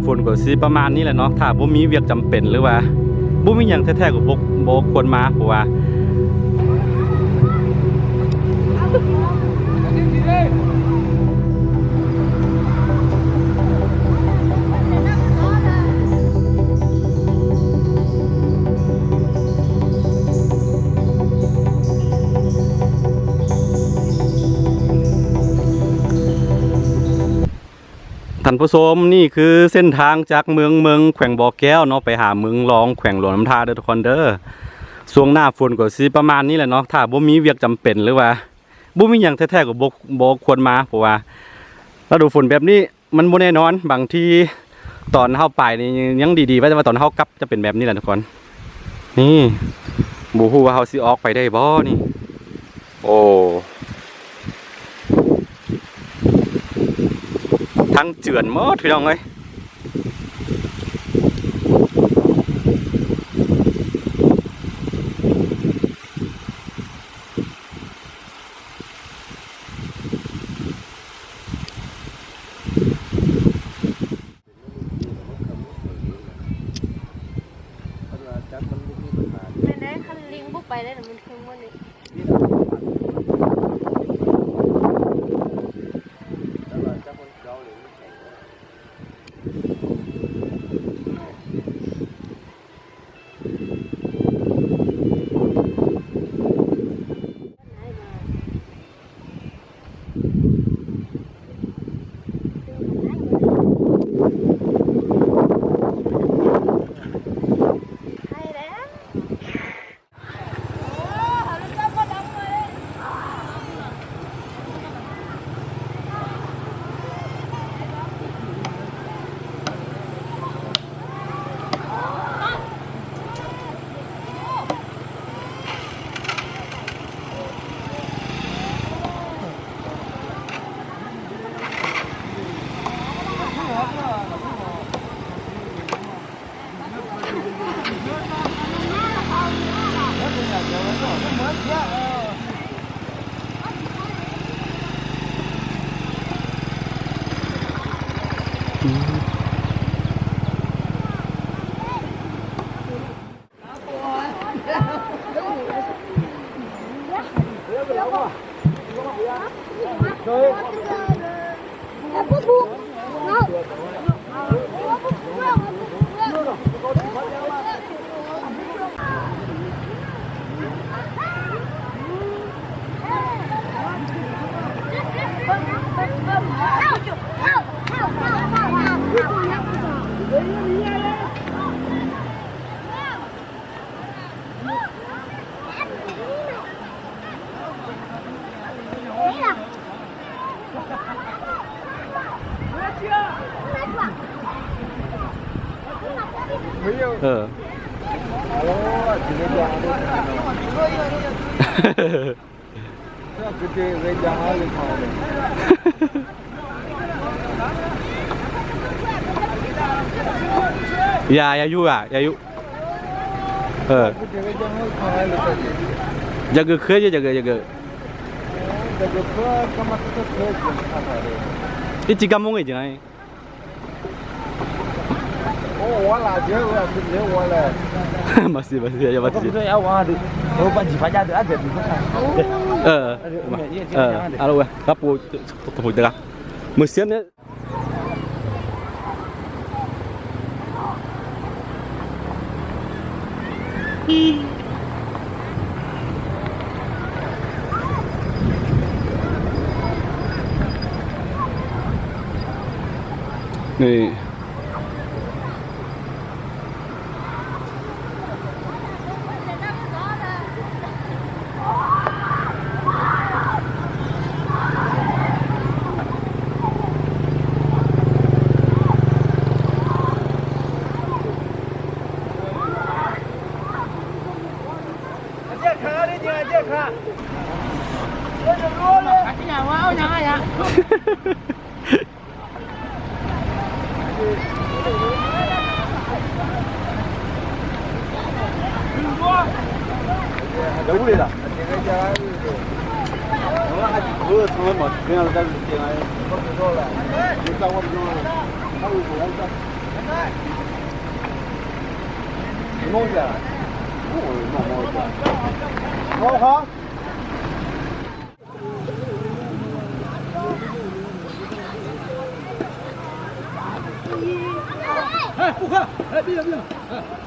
ຝົນກໍຊິປະມານນີ້ແຫຼະເນາະ ຖ້າບໍ່ມີວຽກຈຳເປັນ ຫຼືວ່າບໍ່ມີຫຍັງແທ້ໆ ກໍບໍ່ ບໍ່ຄວນມາ ເພາະວ່າ ທ່ານຜູ້ຊົມ, ນີ້ຄືເສັ້ນທາງຈາກເມືອງເມິງ ແຂວງບໍ່ແກ້ວເນາະ ໄປຫາເມືອງລອງ ແຂວງຫຼວງນ້ຳທາເດີທຸກຄົນເດີ. ຊ່ວງໜ້າຝົນກໍຊິປະມານນີ້ແຫຼະເນາະ ຖ້າບໍ່ມີວຽກຈຳເປັນ ຫຼືວ່າບໍ່ມີຫຍັງແທ້ໆ ກໍບໍ່ ບໍ່ຄວນມາ ເພາະວ່າລະດູຝົນແບບນີ້ ມັນບໍ່ແນ່ນອນ, ບາງທີຕອນເຮົາໄປນີ້ຍັງດີໆ ວ່າ ແຕ່ວ່າຕອນເຮົາກັບຈະເປັນແບບນີ້ແຫຼະທຸກຄົນ. ນີ້ ບໍ່ຮູ້ວ່າເຮົາຊິອອກໄປໄດ້ບໍ່ນີ້. ໂອ້ ທັງເຈື່ອນໝົດພີ່ນ້ອງເອີຍ. ແມ່ນໄດ໋ ຄັນລິງບໍ່ໄປໄດ້ນະ ມັນຄືໝົດນີ້. ເອີ ຢາ ຢ່າຢູ່ອະ ຢ່າຢູ່. ເອີ ຢາກເກີ ຢາກເກີ ຢາກເກີ. ເອີ ມາຊິ ມາຊິ ຢ່າມາຊິ. ເອີ ເອີ ເອົາລະເວີຍ ຄັບປູ ໂທໂທ ໂທ ໂທ ມື້ຊຽນນີ້. ນີ້. ເອີ ເອີ ເອີ ເອົາລະເວີຍ ຄັບປູ ໂທ ໂທ ໂທ ໂທ ໂທ. Monte. Oh, no, monte. Oha. Eh, buka. Eh, bila, bila. Eh.